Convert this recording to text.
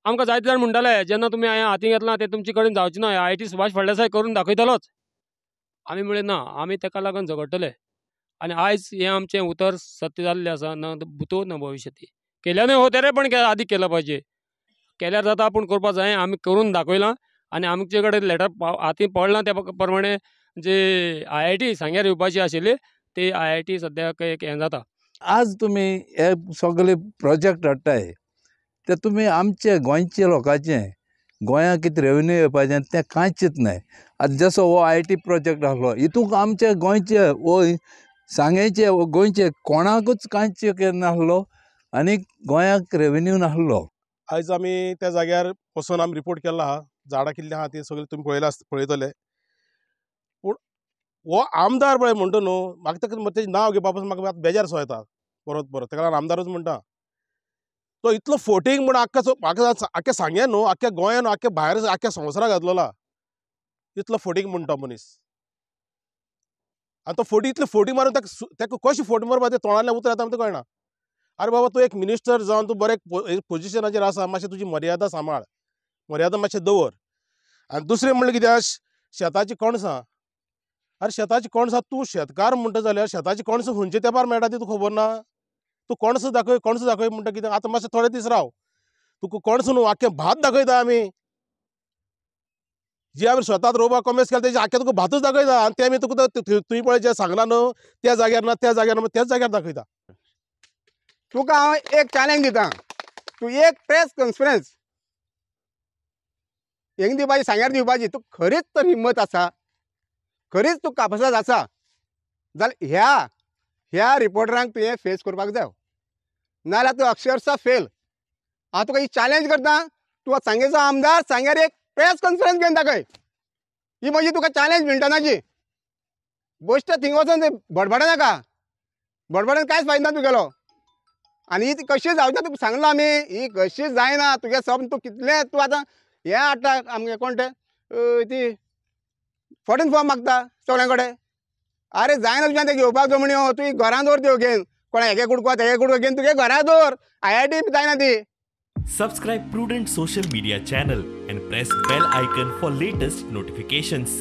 आमकां जायते जाण म्हणटाले जेन्ना तुमी हांवें हातीं घेतलां तें तुमचे कडेन जावचें ना, I I T Subhash Phaldesai करून दाखयतलोच. आमी म्हणलें ना, आमी ताका लागून झगडटले आनी आयज हें आमचें उतर सत्य जाल्लें आसा. न भूतो न भविष्यती, केल्यानूय होते रे, पण आदी केलं पाहिजे, केल्यार जाता पूण करपा जाय. आमी करून दाखयलां आनी आमचे कडेन लेटर हातीं पडलां त्या प्रमाणे जे I I T सांग्यार येवपाची आशिल्ली ती I I T सद्याक एक हें जाता. आज तुमी हे सगळे प्रोजेक्ट हाडटाय ते तुमी आमचे गोंयचे लोकांचे, गोंयांत कितें रेवेन्यू येवपाचें तें कांयच चिंतनाय. आतां जसो हो I T project आसलो हितूंक आमचे गोंयचे वो सांगेचे वो गोंयचे कोणाकूच कांयच नासलो आनी गोंयाक रेवेन्यू नासलो. आयज आमी त्या जाग्यार वचून आमी रिपोर्ट केल्लो आहा, झाडां कितलीं आहा ती सगळीं तुमी पळयला पळयतले. पूण हो आमदार पळय म्हणटा न्हू, म्हाका ताका तेजें नांव घेवपा पसून म्हाका आतां बेजार सो येता परत परत. ताका लागून आमदारूच म्हणटा तो इतलो फोटींग म्हूण आख्खा म्हाका आख्ख्या सांग्या न्हू, आख्ख्या गोंयान न्हू, आख्ख्या भायर आख्ख्या संवसाराक घातलोला इतलो फोटींग म्हणटा मनीस. आनी तो फोटी इतली फोटी मारून ताका ताका कशी फोटी मारपा तें तोंडांतल्यान उतर येता आमकां कळना. अरे बाबा, तूं एक मिनिस्टर जावन तूं बरें पोजिशनाचेर आसा, मातशें तुजी मर्यादा सांबाळ, मर्यादा मातशें दवर. आनी दुसरें म्हणल्यार कितें, शेताची कणसां. अरे शेताची कणसां, तूं शेतकार म्हणटा जाल्यार शेताची कणसां खंयचे तेंपार मेळटा ती तुका खबर ना. तूं कणसां दाखय, कणसां दाखय म्हणटा कितें, आतां मातशें थोडे दीस राव, तुका कणसां न्हू आख्खें भात दाखयता आमी. जी आमी स्वताच रोवपाक कॉमेस केला तेजें आख्खें तुका भातूच दाखयता. आनी तें आमी तुका तुवें पळय जें सांगलां न्हू त्या जाग्यार ना, त्या जाग्यार ना, त्याच जाग्यार दाखयता. तुका हांव एक चॅलेंज दिता, तूं एक प्रेस कॉन्फरन्स हिंग दिवपाची, सांग्यार दिवपाची, तूं खरीच तर हिम्मत आसा, खरीच तूं कापसाद आसा जाल्यार ह्या ह्या रिपोर्टरांक तुवें फेस करपाक जाय, नाजाल्यार तूं अक्षरशा फेल. हांव तुका ही चॅलेंज करता, तूं सांगेचो आमदार सांग्यार एक प्रेस कॉन्फरन्स घेवन दाखय. ही म्हजी तुका चॅलेंज मिनटनाची. बेश्टें थिंग वचोन बडबड नाका, बडबडान कांयच फायदो ना तुगेलो. आनी ही कशी जावची तुका सांगलां आमी, ही कशी जायना तुगे सपन. तूं कितलें तूं आतां हें हाडटा आमगे कोण तें ती 14 फॉर्म मागता सगळ्यां कडेन. अरे जायना तुज्यान तें घेवपाक जमण्यो, तुवें घरान दवर त्यो घेवन, कोणा हेगे कुडको तेगे कुडको घेवन तुगे घरा दवर, I I T जायना ती. Subscribe Prudent Social Media channel and press bell icon for latest notifications.